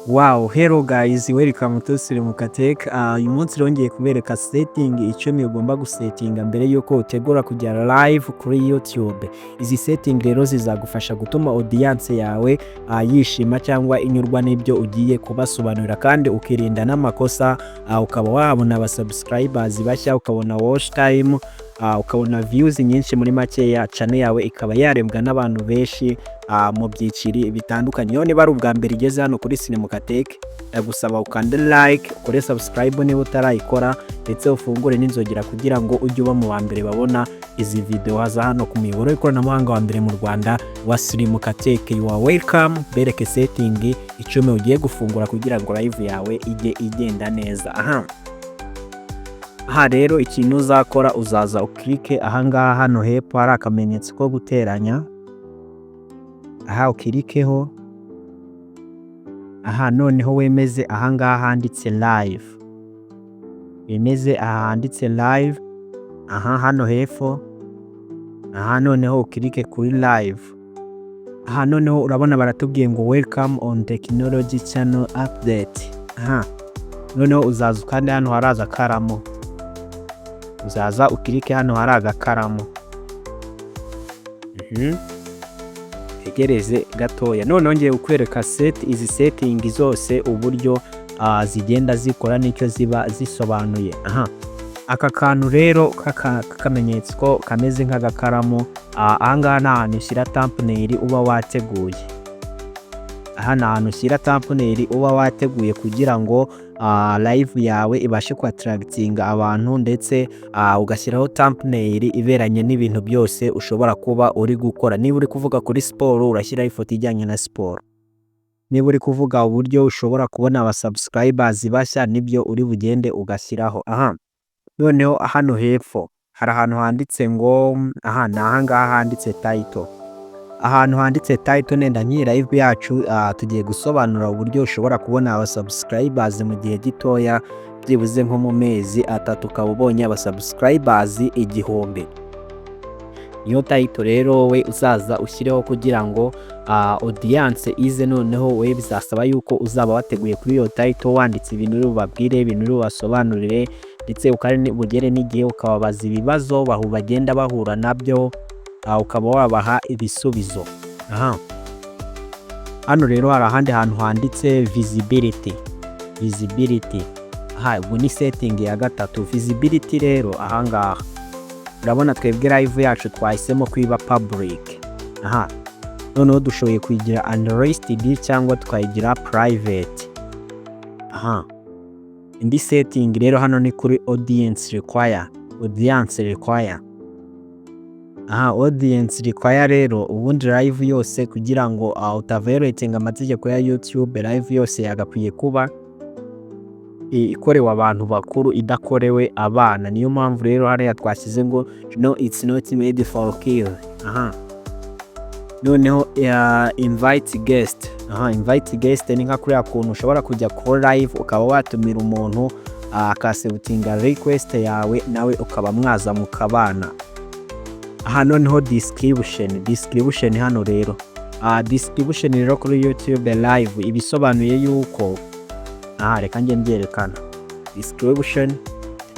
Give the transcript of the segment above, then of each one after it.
Wow, hello guys, welcome to Sirimuka Tech. Uyu munsi rongeye kubereka setting 10 ugomba gusetinga mbere yuko utegura kujya live kuri YouTube. Izi setting rero zizagufasha gutuma audience yawe yishima cyangwa inyurwa n'ibyo ugiye kubasobanurira, kandi ukirinda n'amakosa, ukaba wabona aba subscribers bashya, ukabona watch time, ukabona views nyinshi. Muri makeya, channel yawe ikaba yarebwa n'abantu benshi mu byiciri bitandukanye. Iyo niba ari ubwa mbere igeze hano kuri Sirimuka Tech, ndagusaba ukande like, ukore subscribe niba utarayikora, ndetse ufungure n'inzogera kugira ngo ujye uba mu ba mbere babona izi video za hano ku muyoboro w'ikoranabuhanga wa mbere mu Rwanda wa Sirimuka Tech. You are welcome. Bereke setting 10 ugiye gufungura kugira ngo live yawe ijye igenda neza. Aha rero ikintu uzakora, uzaza ukirike ahangaha hano hepfo hari akamenyetso ko guteranya, aha ukirikeho. Aha noneho wemeze ahangaha handitse live, wemeze aha handitse live, aha hano hepfo. Aha noneho ukirike kuri live. Aha noneho urabona baratubwiye ngo "Welcome on technology channel update". Aha noneho uzaza ukande hano hari agakaramu, uzaza ukirike hano hari agakaramu, tegereze gatoya. Noneho ngiye kukwereka set izi setting zose uburyo zigenda zikora n'icyo ziba zisobanuye. Aha aka kantu rero k'akamenyetso ko kameze nk'agakaramu, ahangaha ni ahantu ushyira thumbnail uba wateguye. Aha ni ahantu ushyira thumbnail uba wateguye kugira ngo live yawe ibashe kwattractinga abantu, ndetse ugashyiraho thumbnail iberanye n'ibintu byose ushobora kuba uri gukora. Niba uri kuvuga kuri siporo, urashyiraho ifoto ijyanye na siporo. Niba uri kuvuga uburyo ushobora kubona aba subscribers bashya, nibyo uri bugende ugashyiraho. Aha noneho hano hepfo hari ahantu handitse ngo, aha ni ahangaha handitse title. Ahantu handitse title, nenda nk'iyi live yacu tugiye gusobanura uburyo ushobora kubona aba subscribers mu gihe gitoya, byibuze nko mu mezi 3 ukaba ubonye aba subscribers 1000. Niyo title rero wowe uzaza ushyireho kugira ngo audience ize. Noneho wowe bizasaba yuko uzaba wateguye kuri iyo title, wanditse ibintu uri bubabwire, ibintu uri bubasobanurire, ndetse bugere n'igihe ukababaza ibibazo bagenda bahura nabyo, ukaba wabaha ibisubizo. Aha hano rero hari ahandi hantu handitse visibility. Visibility aha ubwo ni setting ya gatatu. Visibility rero, ahangaha urabona twebwe live yacu twahisemo kwiba public. Aha noneho dushoboye kuyigira unlisted cyangwa tukayigira private. Aha indi setting rero hano ni kuri audience require. Audience require, aha audience require rero, ubundi live yose, kugira ngo utaviolatinga amategeko ya YouTube, live yose yagakwiye kuba ikorewe abantu bakuru, idakorewe abana. Niyo mpamvu rero hariya twashyize ngo "No, it's not made for kids". Aha noneho invite guest. Aha invite guest ni nka kuriya kuntu ushobora kujya kuri live ukaba watumira umuntu akacceptinga request yawe, nawe ukaba mwaza mukabana. Aha noneho description. Description hano rero, description rero kuri YouTube live ibisobanuye yuko, aha reka njye mbyerekana. Description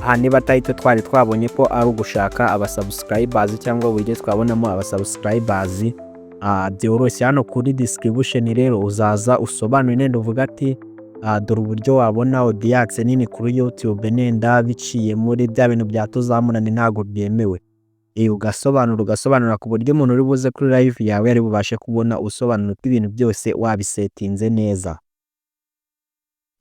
aha, niba title twari twabonye ko ari ugushaka aba subscribers cyangwa uburyo twabonamo aba subscribers byoroshye, hano kuri description rero uzaza usobanure nenda uvuga ati "Dore uburyo wabona audience nini kuri YouTube", nenda biciye muri bya bintu bya tuzamurane ntabwo byemewe. Ugasobanura, ugasobanura ku buryo umuntu uri buze kuri live yawe ari bubashe kubona ubusobanuro bw'ibintu byose wabisetinze neza.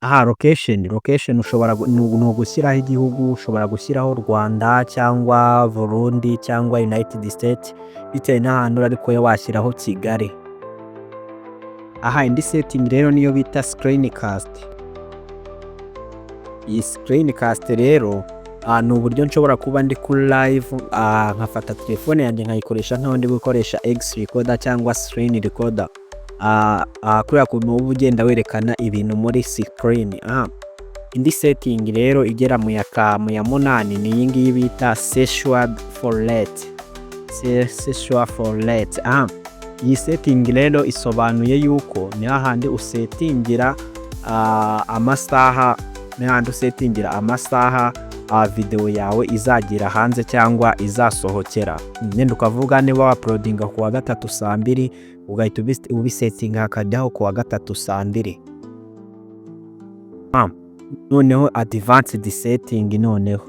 Aha location, location ushobora ni ugushyiraho igihugu, ushobora gushyiraho Rwanda cyangwa Burundi cyangwa United States bitewe n'ahantu uri, ariko washyiraho Kigali. Aha indi setting rero niyo bita screencast. Iyi screencast rero ni uburyo nshobora kuba ndi kuri live nkafata telefone yanjye nkayikoresha nkaho ndi gukoresha X recorder cyangwa screen recorder. Kuriya kuntu uba ugenda werekana ibintu muri screen. Indi setting rero igera mu ya munani ni iyi ngiyi bita schedule for later. Schedule for later. Iyi setting rero isobanuye yuko ni hahandi usetingira amasaha, ni hahandi usettingira amasaha video yawe izagira hanze cyangwa izasohokera. Nyine ukavuga niba wauploadinga ku wa gatatu saa 2, ugahita ubisettinga hakajyaho ku wa gatatu saa 2. Noneho advanced setting, noneho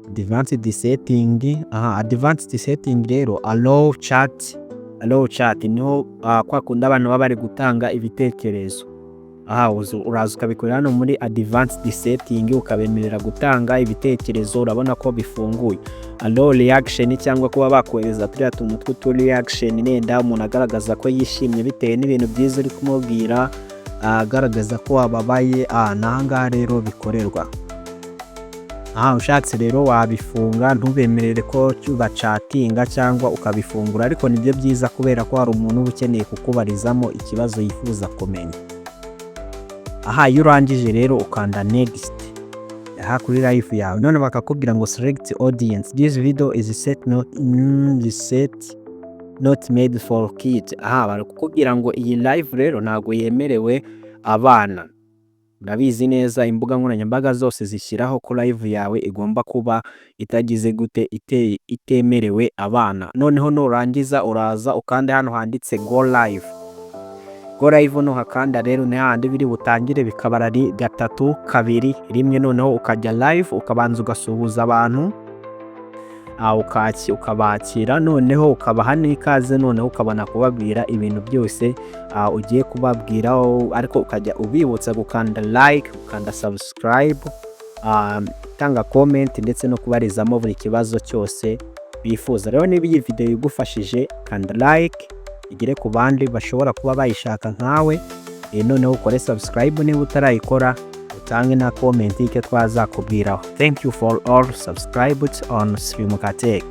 advanced setting, aha advanced setting rero, allow chat. Allow chat niho kwa kundi abantu baba bari gutanga ibitekerezo. Aha uraza ukabikorera hano muri advanced setting, ukabemerera gutanga ibitekerezo. Urabona ko bifunguye. Allow reaction, cyangwa kuba bakohereza turiya tuntu tw'utu reaction, nenda umuntu agaragaza ko yishimye bitewe n'ibintu byiza uri kumubwira, agaragaza ko wababaye, ni aha ngaha rero bikorerwa. Aha ushatse rero wabifunga, ntubemerere ko bachattinga, cyangwa ukabifungura, ariko nibyo byiza kubera ko hari umuntu uba ukeneye kukubarizamo ikibazo yifuza kumenya. Aha iyo urangije rero ukanda next aha kuri live yawe, none bakakubwira ngo "Select audience. This video is set not, is set not made for kids." Aha bari kukubwira ngo iyi live rero ntabwo yemerewe abana. Urabizi neza, imbuga nkoranyambaga zose zishyiraho ko live yawe igomba kuba itagize gute, itemerewe abana. Noneho nurangiza uraza ukande hano handitse "Go live". Go live nuhakanda rero ni hahandi biri butangire bikabara ari gatatu, kabiri, rimwe, noneho ukajya live, ukabanza ugasuhuza abantu, ukabakira, noneho ukabaha n'ikaze, noneho ukabona kubabwira ibintu byose ugiye kubabwira, ariko ukajya ubibutsa gukanda like, gukanda subscribe, gutanga comment ndetse no kubarizamo buri kibazo cyose bifuza. Rero niba iyi video igufashije, kanda like igere ku bandi bashobora kuba bayishaka nkawe, noneho ukore subscribe niba utarayikora, utange na comment y'icyo twazakubwiraho. Thank you for all subscribed on Srimuka Tech.